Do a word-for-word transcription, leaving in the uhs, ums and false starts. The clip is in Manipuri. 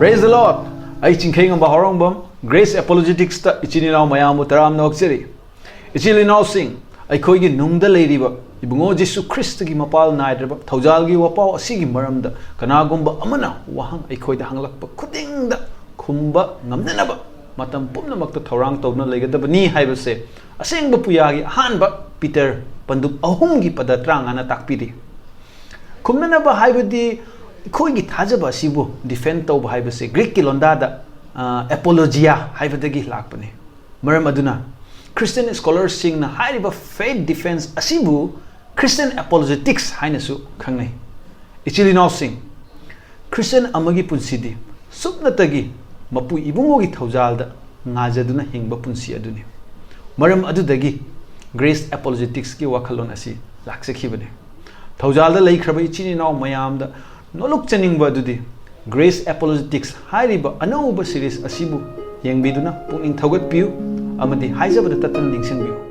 Praise the Lord! ꯑꯩ ꯆꯤꯡꯈꯩꯉꯝꯕ ꯍꯧꯔꯣꯡꯕꯝ, Grace Apologetics ꯇ ꯏꯆꯤꯟ ꯏꯅꯥꯎ ꯃꯌꯥꯝꯕꯨ ꯇꯔꯥꯝꯅ ꯑꯣꯛꯆꯔꯤ꯫ ꯏꯆꯤꯜ ꯏꯅꯥꯎꯁꯤꯡ, ꯑꯩꯈꯣꯏꯒꯤ ꯅꯨꯡꯗ ꯂꯩꯔꯤꯕ ꯏꯕꯨꯡꯉꯣ ꯖꯤꯁꯨ ꯈ꯭ꯔꯤꯁꯇꯒꯤ ꯃꯄꯥꯜ ꯅꯥꯏꯗ꯭ꯔꯕ ꯊꯧꯖꯥꯜꯒꯤ ꯋꯥꯄꯥꯎ ꯑꯁꯤꯒꯤ ꯃꯔꯝꯗ ꯀꯅꯥꯒꯨꯝꯕ ꯑꯃꯅ ꯋꯥꯍꯪ ꯑꯩꯈꯣꯏꯗ ꯍꯪꯂꯛꯄ ꯈꯨꯗꯤꯡꯗ ꯈꯨꯝꯕ ꯉꯝꯅꯅꯕ ꯃꯇꯝ ꯄꯨꯝꯅꯃꯛꯇ ꯊꯧꯔꯥꯡ ꯇꯧꯗꯨꯅ ꯂꯩꯒꯗꯕꯅꯤ ꯍꯥꯏꯕꯁꯦ ꯑꯁꯦꯡꯕ ꯄꯨꯌꯥꯒꯤ ꯑꯍꯥꯟꯕ ꯄꯤꯇꯔ ꯄꯟꯗꯨꯞ ꯑꯍꯨꯝꯒꯤ ꯄꯗ ꯇꯔꯥꯃꯉꯥꯅ ꯇꯥꯛꯄꯤꯔꯤ꯫ ꯈꯨꯝꯅꯅꯕ ꯍꯥꯏꯕꯗꯤ ꯑꯩꯈꯣꯏꯒꯤ ꯊꯥꯖꯕ ꯑꯁꯤꯕꯨ ꯗꯤꯐꯦꯟ ꯇꯧꯕ ꯍꯥꯏꯕꯁꯦ ꯒ꯭ꯔꯤꯛꯀꯤ ꯂꯣꯟꯗꯥꯗ ꯑꯦꯄꯣꯂꯣꯖꯤꯌꯥ ꯍꯥꯏꯕꯗꯒꯤ ꯂꯥꯛꯄꯅꯤ꯫ ꯃꯔꯝ ꯑꯗꯨꯅ Christian scholar ꯁꯤꯡꯅ ꯍꯥꯏꯔꯤꯕ faith defense ꯑꯁꯤꯕꯨ Christian apologetics ꯍꯥꯏꯅꯁꯨ ꯈꯪꯅꯩ꯫ ꯏꯆꯤꯜ ꯏꯅꯥꯎꯁꯤꯡ, ꯈ꯭ꯔꯤꯁꯇꯤꯌꯟ ꯑꯃꯒꯤ ꯄꯨꯟꯁꯤꯗꯤ ꯁꯨꯞꯅꯇꯒꯤ ꯃꯄꯨ ꯏꯕꯨꯡꯉꯣꯒꯤ ꯊꯧꯖꯥꯜꯗ ꯉꯥꯖꯗꯨꯅ ꯍꯤꯡꯕ ꯄꯨꯟꯁꯤ ꯑꯗꯨꯅꯤ꯫ ꯃꯔꯝ ꯑꯗꯨꯗꯒꯤ Grace Apologetics ꯀꯤ ꯋꯥꯈꯜꯂꯣꯟ ꯑꯁꯤ ꯂꯥꯛꯆꯈꯤꯕꯅꯤ꯫ ꯊꯧꯖꯥꯜꯗ ꯂꯩꯈ꯭ꯔꯕ ꯏꯆꯤꯟ ꯏꯅꯥꯎ ꯃꯌꯥꯝꯗ ꯅꯣꯂꯨꯛꯆꯅꯤꯡꯕ ꯑꯗꯨꯗꯤ Grace Apologetics ꯍꯥꯏꯔꯤꯕ ꯑꯅꯧꯕ series ꯑꯁꯤꯕꯨ ꯌꯦꯡꯕꯤꯗꯨꯅ ꯄꯨꯛꯅꯤꯡ ꯊꯧꯒꯠꯄꯤꯌꯨ ꯑꯃꯗꯤ ꯍꯥꯏꯖꯕꯗ ꯇꯠꯇꯅ ꯅꯤꯡꯁꯤꯡꯕꯤꯌꯨ꯫